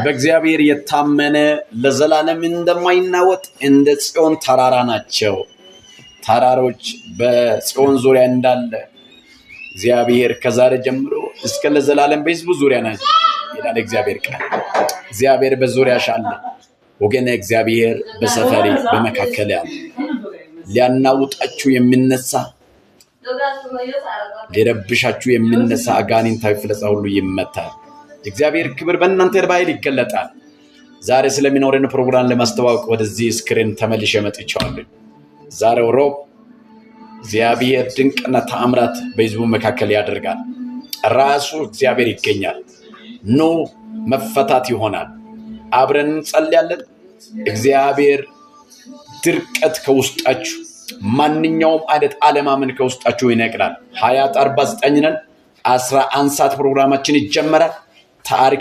በእግዚአብሔር የታመነ ለዘላለም እንደማይናወጥ እንደ ጽዮን ተራራ ናቸው። ተራሮች በጽዮን ዙሪያ እንዳለ እግዚአብሔር ከዛሬ ጀምሮ እስከ ለዘላለም በሕዝቡ ዙሪያ ናቸው ይላል እግዚአብሔር ቃል። እግዚአብሔር በዙሪያሽ አለ ወገኔ። እግዚአብሔር በሰፈሪ በመካከል ያለ ሊያናውጣችሁ የሚነሳ፣ ሊረብሻችሁ የሚነሳ አጋንንታዊ ፍላጻ ሁሉ ይመታል። የእግዚአብሔር ክብር በእናንተ በኃይል ይገለጣል። ዛሬ ስለሚኖረን ፕሮግራም ለማስተዋወቅ ወደዚህ screen ተመልሼ መጥቻለሁ። ዛሬው ሮብ እግዚአብሔር ድንቅና ተአምራት በሕዝቡ መካከል ያደርጋል። ራሱ እግዚአብሔር ይገኛል። ኑ፣ መፈታት ይሆናል። አብረን እንጸልያለን። እግዚአብሔር ድርቀት ከውስጣችሁ፣ ማንኛውም አይነት አለማመን ከውስጣችሁ ይነቅላል። ሀያት 49 ነን። 11 ሰዓት ፕሮግራማችን ይጀመራል። ታሪክ